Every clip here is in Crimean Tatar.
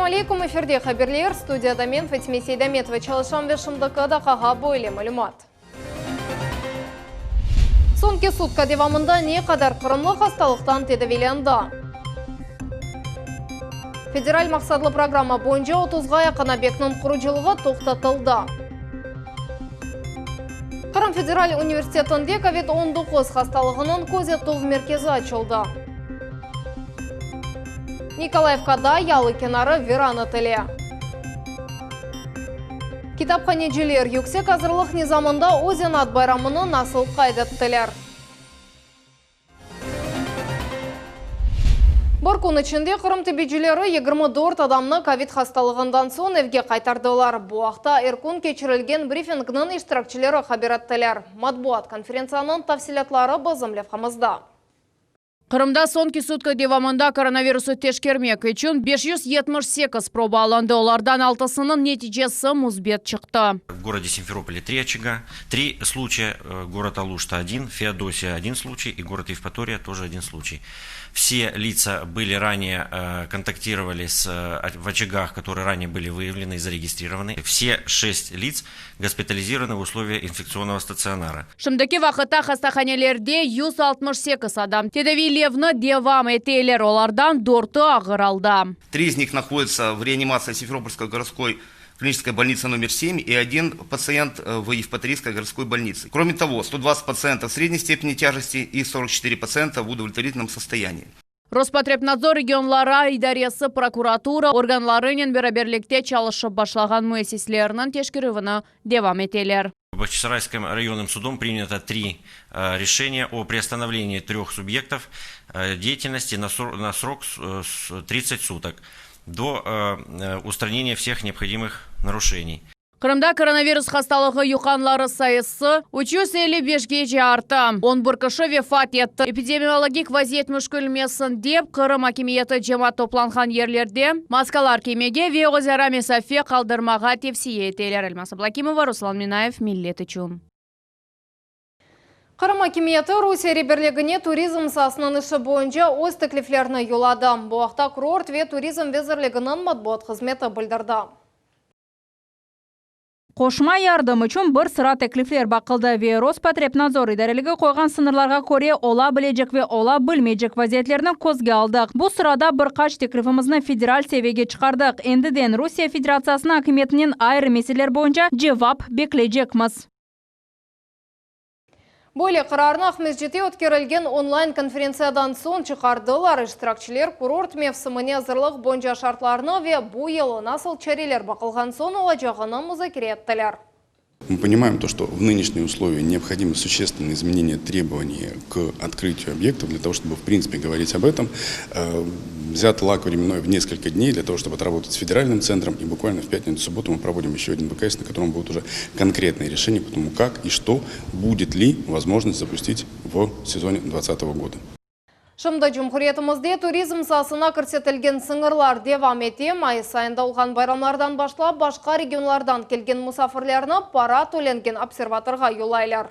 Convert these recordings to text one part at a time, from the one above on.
Selâm aleyküm, efirde haberler, studiyada men Fatime Seydametova çalışam ve şimdiki daqqağa böyle malümat. Soñki sutka devamında ne qadar qırımlı hastalıqtan tedaviylendi? Federal maqsatlı programma boyunca otuzğa yaqın obyektniñ qurucılığı toqtatıldı. Qırım federal universitetinde kovid 19 hastalığınıñ közetüv merkezi açıldı. Nikolayevkada yalı kenarı viran etile. Kitaphaneciler yüksek azırlıq nizamında öz zenaat bayramını nasıl qayd ettiler? Bir kün içinde Qırım tibicileri 24 adamnı kovid hastalığından soñ evge qaytardılar. Bu aqta er kün keçirilgen brifingniñ iştirakçileri haber ettiler. Matbuat konferentsiyanıñ tafsilâtları bizim levhamızda. Qırımda soñki sutka devamında koronavirusı teşkermek içün 578 proba alındı, olardan altısınıñ neticesi müsbet çıqtı. В городе Симферополе три очага, три случая, город Алушта один, Феодосия один случай и город Евпатория тоже один случай. Все лица были ранее контактировали с в очагах, которые ранее были выявлены и зарегистрированы. Все шесть лиц госпитализированы в условиях инфекционного стационара. Şimdiki vaqıtta hastahanelerde 168 adam tedaviylevni devam eteler, olardan dörtü ağır alda. Три из них находятся в реанимации Симферопольской городской клинической больницы номер 7 и один пациент в Евпаторийской городской больнице. Кроме того, 120 пациентов средней степени тяжести и 44 пациента в удовлетворительном состоянии. Rospotrebnadzor regionlarara idaresi prokuratura organlarınen beraberlikte çalışıp başlağan müessiselerniñ teşkerüvini devam eteler. Бахчисарайским районным судом принято три решения о приостановлении трех субъектов деятельности на срок 30 суток до устранения всех необходимых нарушений. Qırımda koronavirus hastalığı yuqqanları sayısı 355-gece arttı. 11 kişi vefat etti. Epidemiologik vaziyet müşkülmesin dep, Qırım akimiyeti cemaat toplanğan yerlerde maskalar kiymege ve özara mesafe qaldırmağa tevsiye eteler. Elmaz Ablakimova, Ruslan Minayev, Millet içün. Qırım akimiyeti Rusiye reberligine turizm saasınıñ işi boyunca öz tekliflerini yolladı. Bu aqta Kurort ve turizm vezirliginiñ matbuat hızmeti bildirdi. Qoşma yardım içün bir sıra teklifler baqıldı ve Rospotrebnadzor idareligi qoyğan sıñırlarğa köre ola bilecek ve ola bilmeycek vaziyetlerni közge aldıq. Bu sırada bir qaç teklifimizni federal seviyege çıqardıq. Endiden Rusiye Federatsiyasınıñ akimiyetinen ayrı meseleler boyunca cevap bekleycekmiz. Böyle qararnı Aqmescitte ötkerilgen onlayn konferentsiyadan soñ çıqardılar. İştirakçiler kurort mevsimine azırlıq boyunca şartlarnı ve bu yıl nasıl çareler baqılğan soñ olacağını muzakere ettiler. Мы понимаем то, что в нынешние условия необходимы существенные изменения требований к открытию объектов для того, чтобы в принципе говорить об этом. Взят лаг временной в несколько дней для того, чтобы отработать с федеральным центром. И буквально в пятницу, субботу мы проводим еще один ВКС, на котором будут уже конкретные решения по тому, как и что, будет ли возможность запустить в сезоне 2020 года. Şimdi cumhuriyetimizde turizm saasına kirsetilgen sıñırlar devam ete. Mayıs ayında olğan bayramlardan başlap başqa regionlardan kelgen musafirlerni para tölengen observatorğa yollaylar.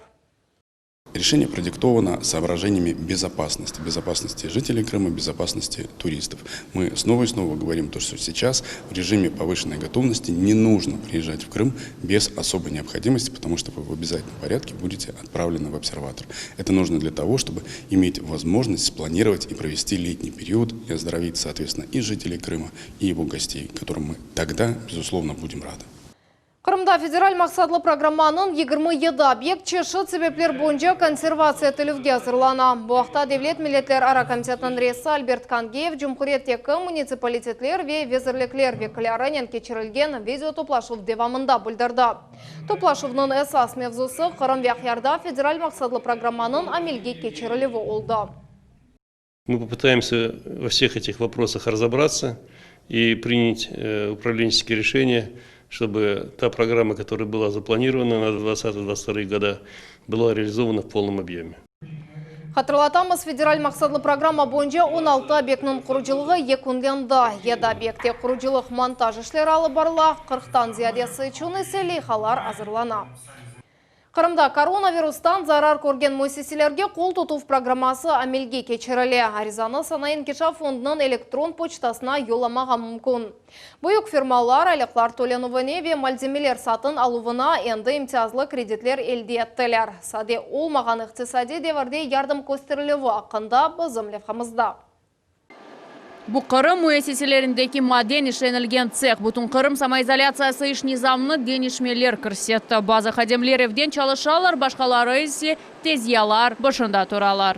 Решение продиктовано соображениями безопасности, безопасности жителей Крыма, безопасности туристов. Мы снова и снова говорим то, что сейчас в режиме повышенной готовности не нужно приезжать в Крым без особой необходимости, потому что вы в обязательном порядке будете отправлены в обсерватор. Это нужно для того, чтобы иметь возможность спланировать и провести летний период и оздоровить, соответственно, и жителей Крыма, и его гостей, которым мы тогда, безусловно, будем рады. Qırımda federal maqsatlı programmanıñ 27 obyekt çeşit sebepler boyunca konservatsiya etilüvge azırlana. Bu aqta Devlet milletlerara komitetiniñ reisi Albert Kangiyev cumhuriyetteki munitsipalitetler ve vezirlikler vekillerinen keçirilgen video toplaşuv devamında bildirdi. Toplaşuvnıñ esas mevzusı Qırım ve Aqyarda federal maqsatlı programmanıñ amelge keçirilüvi oldı. Мы попытаемся во всех этих вопросах разобраться и принять управленческие решения, чтобы та программа, которая была запланирована на 20-22 года, была реализована в полном объеме. Hatırlatamız, federal maqsatlı programma boyunca 16 obyektniñ qurucılığı yekünlendi. Yedi obyektte qurucılıq montaj işleri alıp barıla, 40-tan ziyadesi içün ise leyhalar azırlana. Qırımda koronavirustan zarar körgen müessiselerge qol tutuv programması amelge keçirile. Arizanı Sanayı inkişaf fondunıñ elektron poçtasına yollamağa mümkün. Büyük firmalar aylıqlar tölenüvine ve malzemeler satın aluvına endi imtiyazlı kreditler elde ettiler. Sade olmağan iqtisadiy devirde yardım kösterilüvi aqqında bizim levhamızda. Bu Qırım müessiselerindeki maden işlenilgen tseh. Bütün Qırım samoizolâtsiyası iş nizamına deñişmeler kirsetti. Bazı hadimler evden çalışalar, başqaları ise tezyalar başında turalar.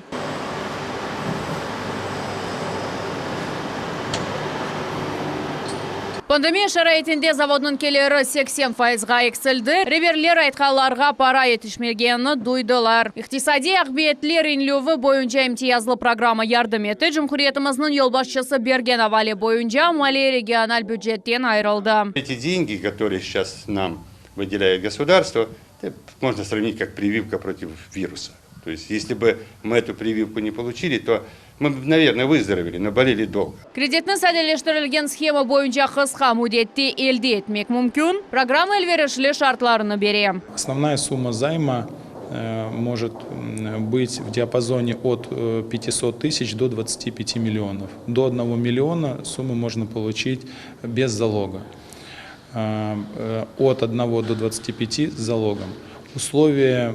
Pandemiya şaraitinde zavodnıñ keliri 80 fayızğa eksildi. Reberler aytqanlarğa para yetişmegenini duydılar. İqtisadiy aqibetler iñlüvi boyunca imtiyazlı programma yardım etti, cumhuriyetimizniñ yolbaşçısı bergen avale boyunca maliye regional bücetten ayırıldı. Эти деньги, которые сейчас нам выделяет государство, это можно сравнить как прививка против вируса. То есть, если бы мы эту прививку не получили, то мы бы, наверное, выздоровели, но болели долго. Kreditni sadeleştirilgen shema boyunca qısqa müddette elde etmek mümkün. Programma elverişli şartlarını bere. Основная сумма займа может быть в диапазоне от 500 тысяч до 25 миллионов. До 1 миллиона сумму можно получить без залога. От 1 до 25 с залогом. Условия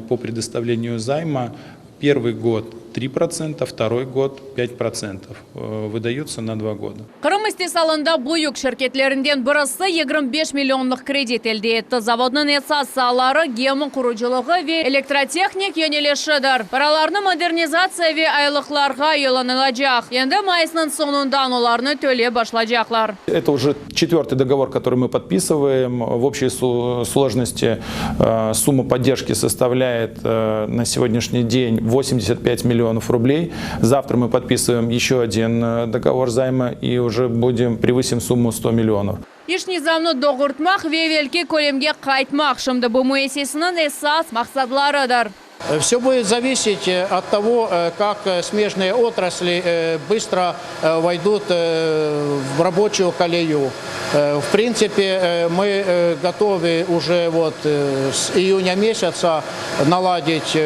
по предоставлению займа: первый год 3%, второй год 5%. Выдаются на 2 года. Qırım istisalında büyük şirketlerinden birisi 25 millionlıq kredit elde etti. Zavodnıñ esas saaları gemi qurucılığı ve elektrotehnik yönelişidir. Paralarnı modernizatsiya ve aylıqlarğa yollanılacaq. Endi mayısnıñ soñundan olarnı tölep başlaycaqlar. Это уже четвертый договор, который мы подписываем. В общей сложности сумма поддержки составляет на сегодняшний день 85 миллионов рублей. Завтра мы подписываем еще один договор займа и уже будем превысим сумму 100 миллионов. İş nizamnı doğurtmaq ve evelki kölemge qaytmaq şimdi bu müessiseniñ esas maqsadlarıdır. Все будет зависеть от того, как смежные отрасли быстро войдут в рабочую колею. В принципе, мы готовы уже вот с июня месяца наладить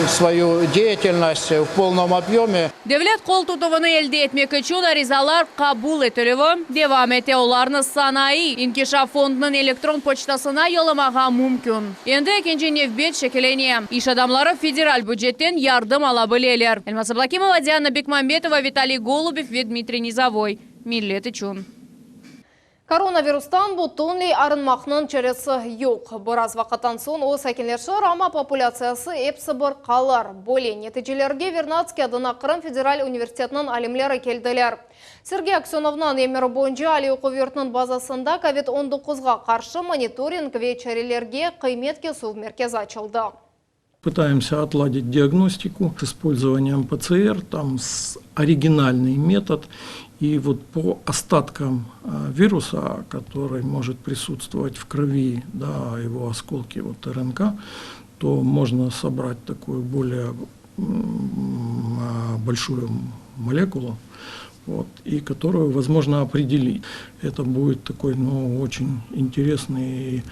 свою деятельность в полном объеме. Devlet qol tutuvını elde etmek içün arizalar qabul etilüvi devam ete. Olarnı Sanayı inkişaf fondunıñ elektron poçtasına yollamağa mümkün. Endi ekinci nevbet şekillene. İş adamları federal bücetten yardım ala bileler. Elmaz Ablakimova, Diana Bekmambetova, Vitaliy Golubev ve Dmitriy Nizovoy. Millet içün. Koronavirustan bütünley arınmaqnıñ çaresi yoq. Biraz vaqıttan soñ o sakinleşir, amma populâtsiyası episi bir qalır. Böyle neticelerge Vernadskiy adına Qırım federal universitetiniñ alimleri keldiler. Sergey Aksönovnıñ emiri boyunca aliy oquv yurtunıñ bazasında COVID-19-ğa qarşı monitoring ve çarelerge qıymet kesüv merkezi açıldı. Пытаемся отладить диагностику с использованием ПЦР, там с оригинальный метод. И вот по остаткам вируса, который может присутствовать в крови, да, его осколки вот РНК, то можно собрать такую более большую молекулу, вот, и которую возможно определить. Это будет такой, ну, очень интересный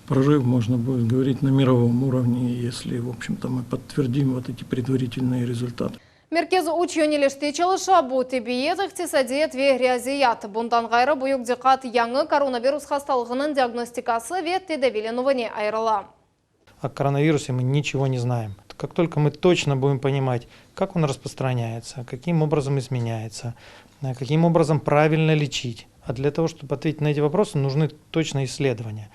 прорыв, можно будет говорить, на мировом уровне, если, в общем-то, мы подтвердим вот эти предварительные результаты. Merkez üç yönelişte çalışa: bu tibbiyet, iqtisadiyat ve riyaziyat. Bundan ğayrı büyük diqqat yañı koronavirus hastalığınıñ diagnostikası ve tedaviylenüvine ayırıla. О коронавирусе мы ничего не знаем. Как только мы точно будем понимать, как он распространяется, каким образом изменяется, каким образом правильно лечить. А для того, чтобы ответить на эти вопросы, нужны точные исследования.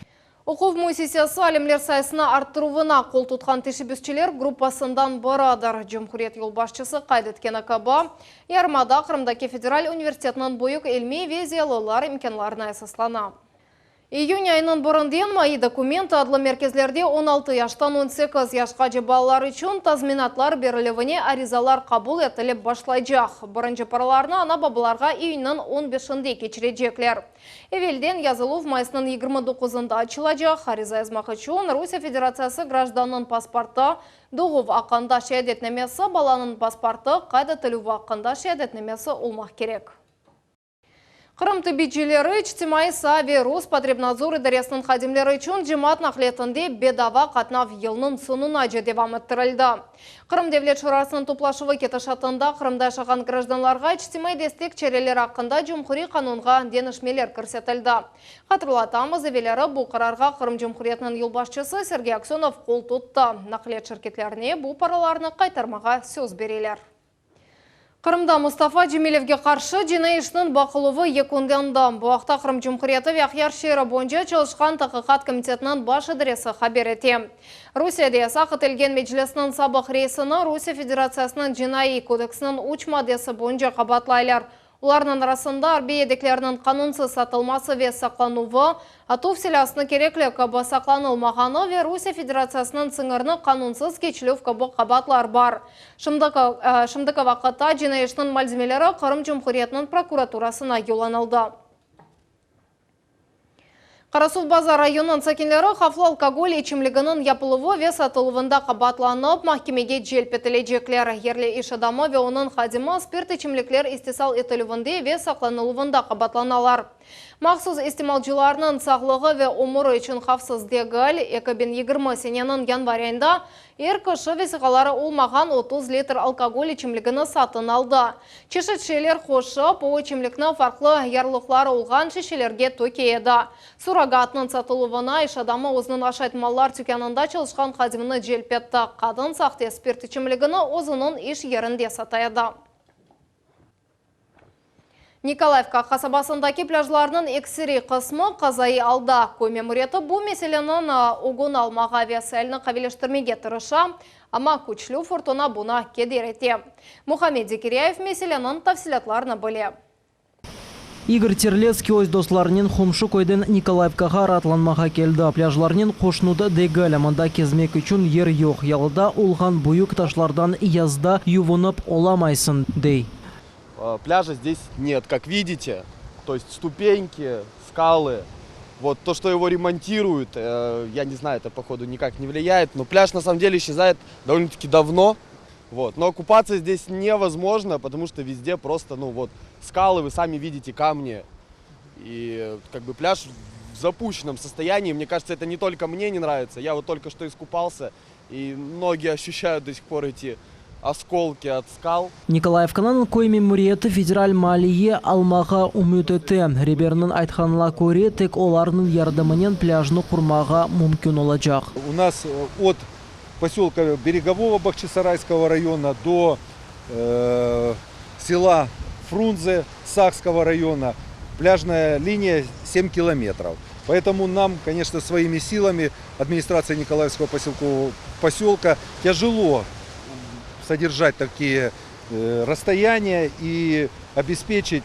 Oquv müessisesi alimler sayısını arttıruvına qol tutqan teşebbüsçiler gruppasından biridir. Cumhuriyet yolbaşçısı qayd etkeni kibi, yarımada Qırımdaki federal universitetiniñ büyük ilmiy ve ziyalılar imkânlarına esaslana. İyün ayınıñ birinden Moi dokumentı adlı merkezlerde 16 yaştan 18 yaşqace balalar içün tazminatlar berilüvine arizalar qabul etilip başlaycaq. Birinci paralarnı ana-babalarğa iyünniñ 15-inde keçirecekler. Evelden yazıluv mayısnıñ 29-ında açılacaq. Ariza yazmaq içün Rusiye Federatsiyası grajdanınıñ pasportı, doğuv aqqında şeadetnamesi, balanıñ pasportı, qayd etilüvi aqqında şeadetnamesi olmaq kerek. Qırım tibbiyetçileri, içtimaiy saa ve Rospotrebnadzor idaresiniñ hadimleri içün cemaat naqliyatında bedava qatnav yılnıñ soñunace devam ettirildi. Qırım Devlet Şurasınıñ toplaşuvı ketişatında Qırımda yaşağan grajdanlarğa içtimaiy destek çareleri aqqında cumhuriy qanunğa deñişmeler kirsetildi. Hatırlatamız, evelleri bu qararğa Qırım Cumhuriyetiniñ yolbaşçısı Sergey Aksönov qol tuttı. Naqliyat şirketlerine bu paralarnı qaytarmağa söz bereler. Qırımda Mustafa Cemilevge qarşı cinaiy işniñ baqıluvı yekünlendi. Bu aqta Qırım Cumhuriyeti ve Aqyar şeeri boyunca çalışqan Taqiqat komitetiniñ baş idaresi haber ete. Rusiyede yasaq etilgen Meclisniñ sabıq reisini Rusiye Federatsiyasınıñ Cinaiy kodeksiniñ üç maddesi boyunca qabaatlaylar. Olarnıñ arasında arbiy yedeklerniñ qanunsız satılması ve saqlanuvı, atuv silâsını kerekli kibi saqlanılmağanı ve Rusiye Federatsiyasınıñ sıñırını qanunsız keçilüv kibi qabaatlar bar. Şimdiki vaqıtta cinaiy işniñ malzemeleri Qırım Cumhuriyetiniñ prokuraturasına yollanıldı. Qarasuvbazar rayonınıñ sakinleri havflı alkogol içimliginiñ yapıluvı ve satıluvında qabaatlanıp, mahkemege celp etilecekler. Yerli iş adamı ve onıñ hadimi spirt içimlikler istisal etilüvinde ve saqlanıluvında qabaatlanalar. Mahsus istimalcılarnıñ sağlığı ve ömüri içün havfsız degil. 2020 seneniñ yanvar ayında Er kişi vesiqaları olmağan 30 litr alkogol içimligini satın aldı. Çeşit şeyler qoşıp, o içimlikni farqlı yarlıqları olğan şişelerge töke edi. Surrogatnıñ satıluvına iş adamı özüniñ aşayt mallar tükânında çalışqan hadimini celp etti. Qadın sahte spirt içimligini özüniñ iş yerinde sata edi. Nikolayevka qasabasındaki plâjlarnıñ ekseriy qısmı qazaiy alda. Köy memuriyeti bu meseleniñ ögüni almağa ve sailni qavileştirmege tırışa, amma küçlü furtuna buña keder ete. Muhammed Zekiryayev meseleniñ tafsilâtlarını bile. İgor Terletskiy öz dostlarınen qomşu köyden Nikolayevkağa raatlanmağa keldi. Plâjlarnen qoşnu da degil, mında kezmek içün yer yoq, yalıda olğan büyük taşlardan yazda yuvunıp olamaysıñ, dey. Plâja zdes net, kak vidite, to est stupenki, skalı, vot to, çto ego remontiruyut, ya ne znayu, eto, pohodu, nikak ne vliyayet, no plâj na samom dele isçezayet dovolno-taki davno, vot, no kupatsya zdes nevozmojno, potomu çto vezde prosto, nu vot, skalı, vı sami vidite, kamni, i kak bı plâj v zapuşçennom sostoyanii, mne kažetsya, eto ne tolko mne ne nravitsya, ya vot tolko çto iskupalsya, I nogi oşüşayut do sih por eti oskolki ot skal. Nikolayevkanıñ köy memuriyeti federal maliye almağa ümüt ete. Reberniñ aytqanına köre, tek olarnıñ yardımınen plâjnı qurmağa mümkün olacaq. U nas ot posölka Beregovogo Bahçisarayskogo rayona do sela Frunze Sakskogo rayona plâjnaya liniya sem kilometrov. Poetomu nam, koneçno, svoimi silami Администрация Николаевского поселкового поселка тяжело содержать такие расстояния и обеспечить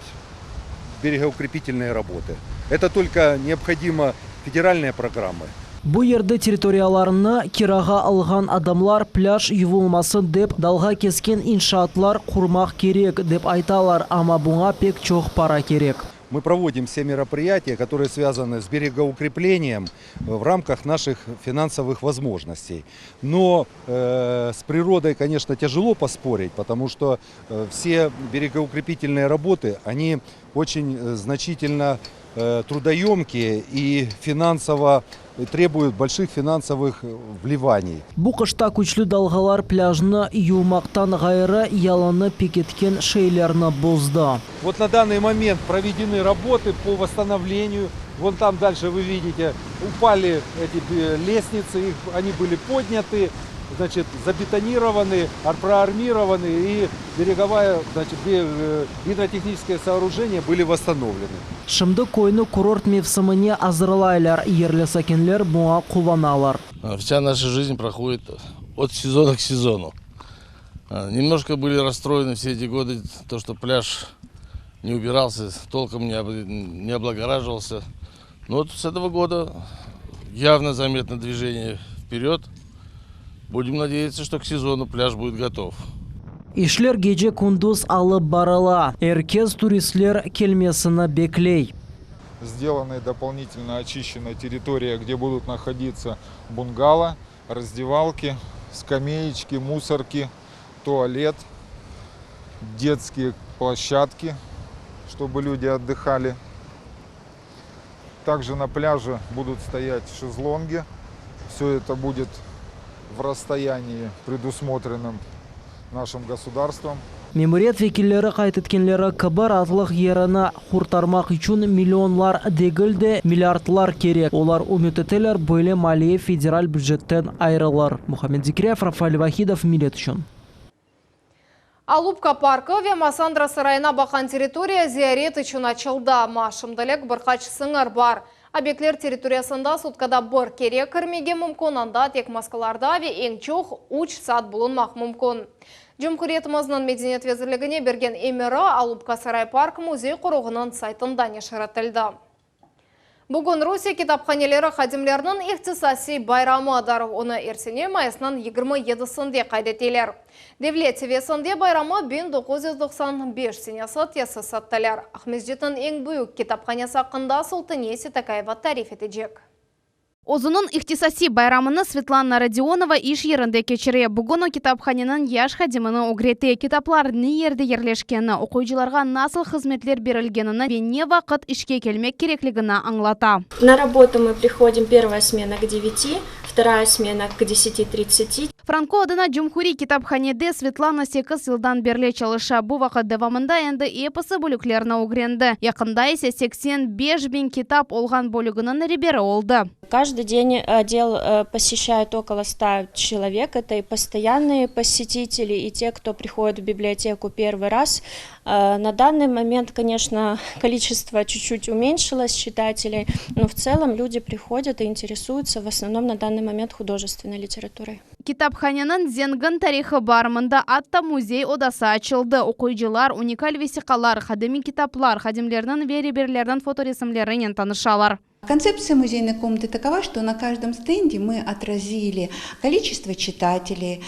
берегоукрепительные работы. Это только необходимо федеральные программы. Bu yerde territoriyalarını kirağa alğan adamlar plâj yuvulmasın dep dalğa kesken inşaatlar qurmaq kerek, dep aytalar, amma buña pek çoq para kerek. Мы проводим все мероприятия, которые связаны с берегоукреплением в рамках наших финансовых возможностей. Но э, с природой, конечно, тяжело поспорить, потому что э, все берегоукрепительные работы, они очень э, значительно э, трудоемкие и финансово требуют больших финансовых вливаний. Bu qışta küçlü dalğalar plâjnı yuvmaqtan ğayrı, yalını pekitken şeylerni bozdı. Вот на данный момент проведены работы по восстановлению. Вон там дальше вы видите, упали эти лестницы, их, они были подняты, значит, забетонированы, проармированы и береговая, значит, гидротехническое сооружение были восстановлены. Şimdi köyni kurort mevsimine azırlaylar, yerli sakinler buña quvanalar. Вся наша жизнь проходит от сезона к сезону. Немножко были расстроены все эти годы, то, что пляж не убирался, толком не облагораживался. Но вот с этого года явно заметно движение вперед. Будем надеяться, что к сезону пляж будет готов. İşler gece-kündüz alıp barıla. Er kes turistler kelmesini bekley. Сделаны дополнительно очищена территория, где будут находиться бунгало, раздевалки, скамеечки, мусорки, туалет, детские площадки, чтобы. чтобы люди отдыхали. Также на пляже будут стоять шезлонги. Все это будет в расстоянии, предусмотренном нашим государством. Memuriyet vekilleri qayd etkenleri kibi, raatlıq yerini qurtarmaq içün millionlar degil de, milliardlar kerek. Olar ümüt eteler, böyle maliye federal bücetten ayırılır. Muhammed Zikriyev, Rafael Vahidov, Millet içün. Alupka parkı ve Massandra sarayına baqqan territoriya ziyaret içün açıldı, amma şimdilik bir qaç sıñır bar. Obyektler territoriyasında sutkada bir kere kirmege mümkün, anda tek maskalarda ve eñ çoq üç saat bulunmaq mümkün. Cumhuriyetimizniñ Medeniyet vezirligine bergen emiri Alupka saray park müzey-qoruğınıñ saytında neşir etildi. Bugün Rusiye kitaphaneleri hadimleriniñ ihtisasiy bayramıdır. Onı er sene mayısnıñ 27-sinde qayd eteler. Devlet seviyesinde bayramı 1995 senesi tesis ettiler. Aqmescitniñ eñ büyük kitaphanesi aqqında Sultaniye Setakayeva tarif etecek. Özüniñ ihtisasiy bayramını Svetlana Rodionova iş yerinde keçire. Bugün o kitaphaneniñ yaş hadimini ögrete, kitaplar ne yerde yerleşkeni, oquyıcılarğa nasıl hızmetler berilgenini ve ne vaqıt işke kelmek kerekligini añlata. Na работу мы приходим первая smena k devяти, vtoraya smena k desяти тридцати. Franko adına cumhuriy kitaphanede Svetlana sekiz yıldan berli çalışa. Bu vaqıt devamında endi episi bölüklerni ögrendi. Yaqında ise 85 biñ kitap olğan bölüginiñ reberi oldı. Каждый день отдел посещает около ста человек. Это и постоянные посетители, и те, кто приходит в библиотеку первый раз. На данный момент, конечно, количество чуть-чуть уменьшилось читателей, но в целом люди приходят и интересуются в основном на данный момент художественной литературой. Kitaphaneniñ zengin tarihı bar. Mında atta müzey odası açıldı. Oquyıcılar unikal vesiqalar, qadimiy kitaplar, hadimlerniñ ve reberlerniñ fotoresimlerinen tanışalar. Концепция музейной комнаты такова, что на каждом стенде мы отразили количество читателей,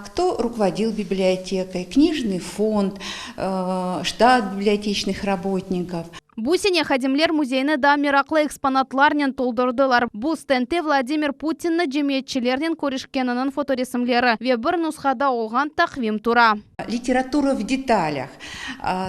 кто руководил библиотекой, книжный фонд, штат библиотечных работников. Bu sene hadimler müzeyni daa meraqlı eksponatlarnen toldurdılar. Bu stendte Vladimir Putinni cemiyetçilernen körüşkeniniñ fotoresimleri ve bir nushada olğan taqvim tura. Литература в деталях.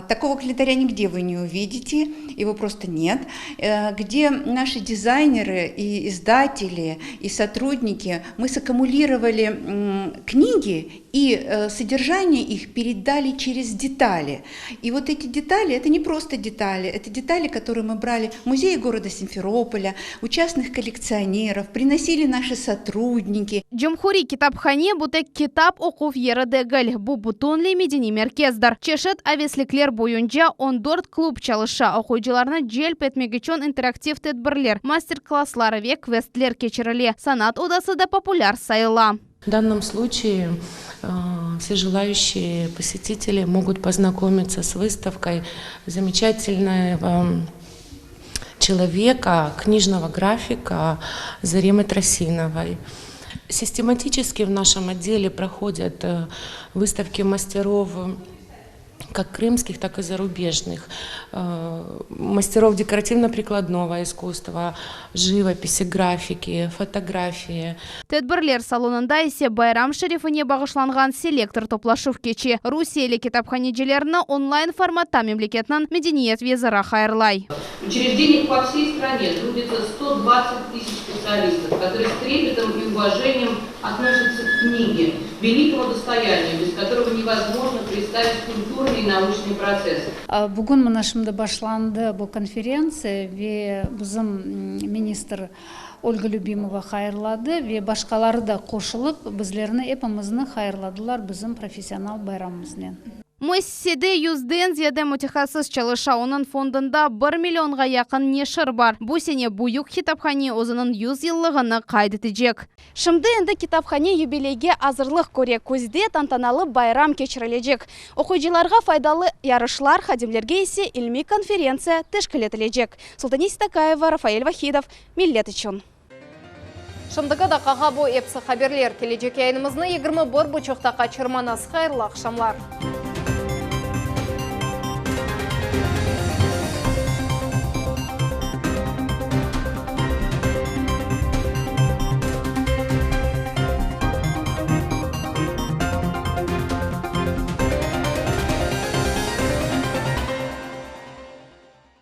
Такого календаря нигде вы не увидите, его просто нет. Где наши дизайнеры и издатели, и сотрудники, мы саккумулировали книги и содержание их передали через детали. И вот эти детали, это не просто детали, это детали, которые мы брали в музее города Симферополя, у частных коллекционеров, приносили наши сотрудники. Cumhuriy kitaphane bu tek kitap oquv yeri degil. Bu bütünley medeniy merkezdir. Çeşit aveslikler boyunca 14 klub çalışa. Oquyıcılarnı celp etmek içün interaktiv tedbirler, master-klasslar ve kvestler keçirile. Sanat odası da populâr sayıla. В данном случае все желающие посетители могут познакомиться с выставкой замечательного человека, книжного графика Заремы Тросиновой. Систематически в нашем отделе проходят выставки мастеров как крымских, так и зарубежных, мастеров декоративно-прикладного искусства, живописи, графики, фотографии. Tedbirler salonında ise bayram şerefine bağışlanğan selektor toplaşuv keçe. Rusiyeli kitaphanecilerni onlayn formatta memleketniñ medeniyet veziri hayırlay. В учреждениях по всей стране трудится 120 тысяч специалистов, которые с трепетом и уважением относятся к книге, великому достоянию, без которого невозможно представить культурный и научный процесс. Bugün mına şimdi başlandı bu konferentsiya ve bizim ministr Olga Lübimova hayırladı ve başqaları da qoşulıp bizlerni epimizni hayırladılar bizim professional bayramımıznen. Müessisede yüzden ziyade mütehassıs çalışa. Onıñ fondunda bir millionğa yaqın neşir bar. Bu sene büyük kitaphane özüniñ 100 yıllığını qayd etecek. Şimdi endi kitaphane yubileyge azırlıq köre. Küzde tantanalı bayram keçirilecek. Oquyıcılarğa faydalı yarışlar, hadimlerge ise ilmiy konferentsiya teşkil etilecek. Sultaniye Sitakaeva, Rafael Vahidov, Millet içün. Şimdiki daqqağa bu episi haberler. Kelecek yayınımıznı 21 buçuqta qaçırmañız. Hayırlı aqşamlar.